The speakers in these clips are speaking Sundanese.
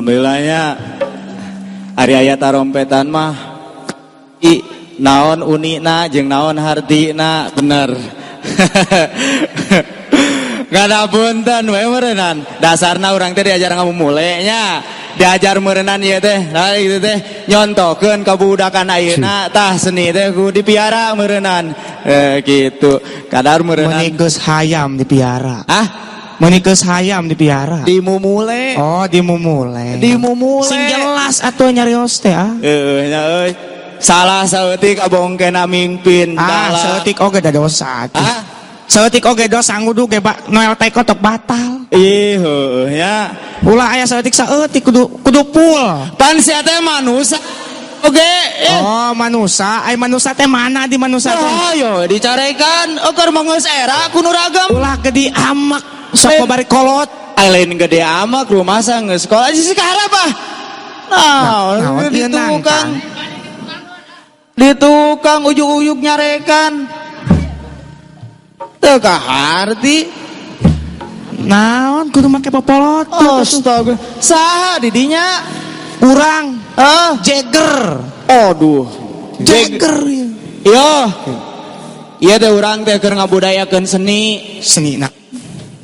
Alhamdulillahnya ari aya tarompetan mah i naon unina jeung naon hartina bener. Gak punten we meureunnan. Dasarna urang teh diajar ngamumule nya. Diajar meureunnan ieu teh. Nah gitu teh nyontokeun ka budakan ayeuna tah seni teh kudu dipiara meureunnan. Gitu. Kadar meureunnan Meuni geus hayam dipiara. Ah? Meuni geus hayam dipiara. Dimumule. Oh, dimumule. Dimumule. Sing jelas atuh nyarios teh ah. Heueuh nya euy. Salah saeutik abongkena mingpin. Ah, saeutik oge da dosa atuh. Ah? Saeutik oge dosa ngudu ge Noel teko tok batal. Ih heueuh nya. Ulah aya saeutik saeutik kudu full. Pan sia teh manusa oge. Oh, manusa, ai manusa teh mana di manusa teh? Oh, yo dicarekan eueuh mah geus era ku nu ragam. Ulah gede amak sok bari kolot. Lain gede amak rumasa geus sekolah sih kaharep ah. Nah, di tukang. Di tukang ujug-ujug nyarekan. Teu kaharti. Naon kudu make popolot. Astaga. Saha di dinya? Urang. Ah, Jagger. Aduh. Jagger. Yo. Ieu teh urang teh keur ngabudayakeun seni. Seni nah.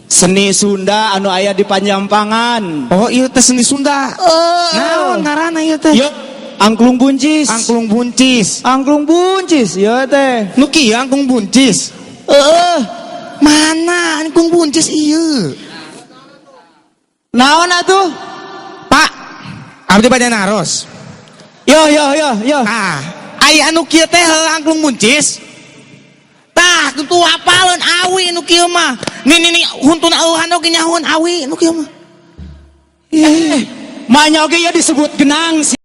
Seni Sunda anu aya di Panjampangan. Oh, ieu teh seni Sunda. Naon ngaranna ieu teh? Yo, angklung buncis. Angklung buncis. Angklung buncis ieu teh. Nu kieu angklung buncis. Heeh. Mana angklung buncis ieu? Naon atuh? Pak, abdi bade naros. Yo yo yo yo. Ah, aya anu kieu teh angklung buncis. Tah, kitu apaleun awi nu kieu mah. Ni ni ni huntuna eueuhan oge nyahoan awi nu kieu mah. Ih, manya oge ieu disebut genang.